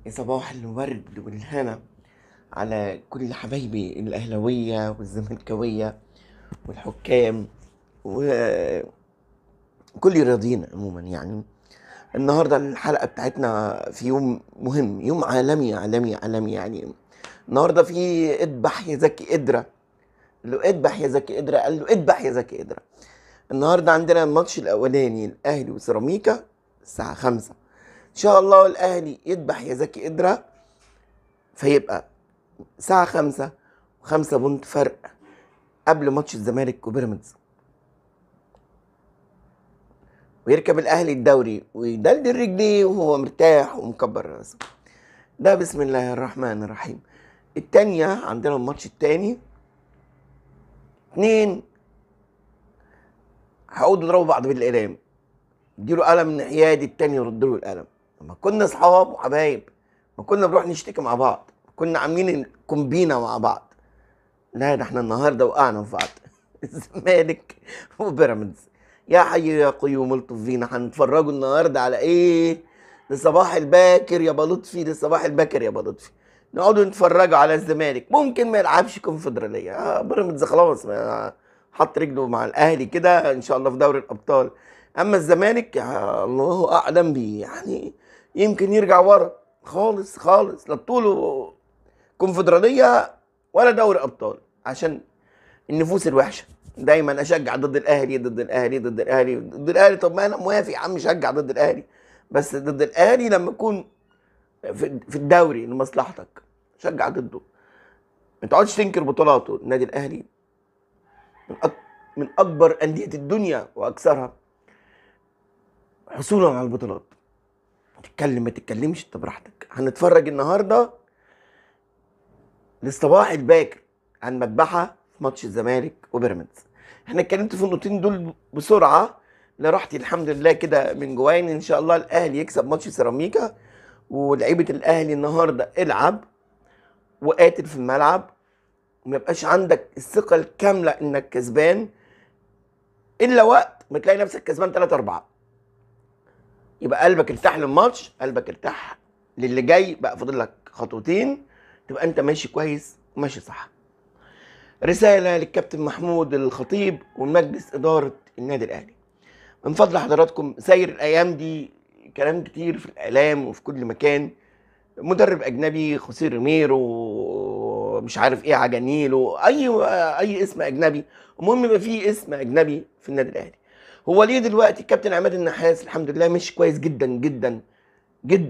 يا صباح الورد والهنا على كل حبايبي الأهلاوية والزملكاوية والحكام وكل الرياضيين عموما. يعني النهارده الحلقة بتاعتنا في يوم مهم، يوم عالمي عالمي عالمي. يعني النهارده في اذبح يا زكي قدرة، قال له اذبح يا زكي قدرة، قال له اذبح يا زكي قدرة. النهارده عندنا الماتش الأولاني الأهلي وسيراميكا الساعة 5، إن شاء الله الأهلي يذبح يا زكي قدرة، فيبقى الساعة 5 و5 point فرق قبل ماتش الزمالك وبيراميدز، ويركب الأهلي الدوري ويدلدل رجليه وهو مرتاح ومكبر راسه. ده بسم الله الرحمن الرحيم. التانية عندنا الماتش التاني، 2 هيقعدوا يضربوا بعض بالإقلام، يديله قلم من ناحية دي، التاني يرد له القلم. لما كنا اصحاب وحبايب، ما كنا بنروح نشتكي مع بعض، كنا عاملين كومبينه مع بعض. لا ده احنا النهارده وقعنا في بعض. الزمالك وبيراميدز، يا حي يا قيوم الطف فينا. هنتفرجوا النهارده على ايه؟ لصباح الباكر يا بلطفي، لصباح الباكر يا بلطفي. نقعدوا نتفرجوا على الزمالك، ممكن ما يلعبش كونفدراليه، بيراميدز خلاص حط رجله مع الاهلي كده ان شاء الله في دوري الابطال. اما الزمالك الله اعلم بيه، يعني يمكن يرجع ورا خالص خالص، لا بطوله كونفدراليه ولا دوري ابطال، عشان النفوس الوحشة. دايما اشجع ضد الاهلي ضد الاهلي ضد الاهلي ضد الاهلي. طب ما انا موافق يا عم شجع ضد الاهلي، بس ضد الاهلي لما يكون في الدوري لمصلحتك شجع ضده، ما تقعدش تنكر بطولاته. النادي الاهلي من اكبر اندية الدنيا واكثرها حصولا على البطولات. تتكلم ما تتكلمش انت براحتك. هنتفرج النهارده للصباح الباكر عن مذبحه في ماتش الزمالك وبيراميدز. احنا اتكلمت في النقطتين دول بسرعة لراحتي الحمد لله كده من جواين. ان شاء الله الاهلي يكسب ماتش سيراميكا، ولعيبة الاهلي النهارده العب وقاتل في الملعب، وما يبقاش عندك الثقة الكاملة انك كسبان الا وقت ما تلاقي نفسك كسبان 3-4، يبقى قلبك ارتاح للماتش، قلبك ارتاح للي جاي، بقى فاضل لك خطوتين، تبقى انت ماشي كويس وماشي صح. رسالة للكابتن محمود الخطيب ومجلس ادارة النادي الاهلي. من فضل حضراتكم، ساير الايام دي كلام كتير في الاعلام وفي كل مكان، مدرب اجنبي خوسيه ريميرو مش عارف ايه عجانيلو، اي اسم اجنبي، المهم يبقى فيه اسم اجنبي في النادي الاهلي. هو ليه دلوقتي الكابتن عماد النحاس الحمد لله مش كويس جدا جدا جدا.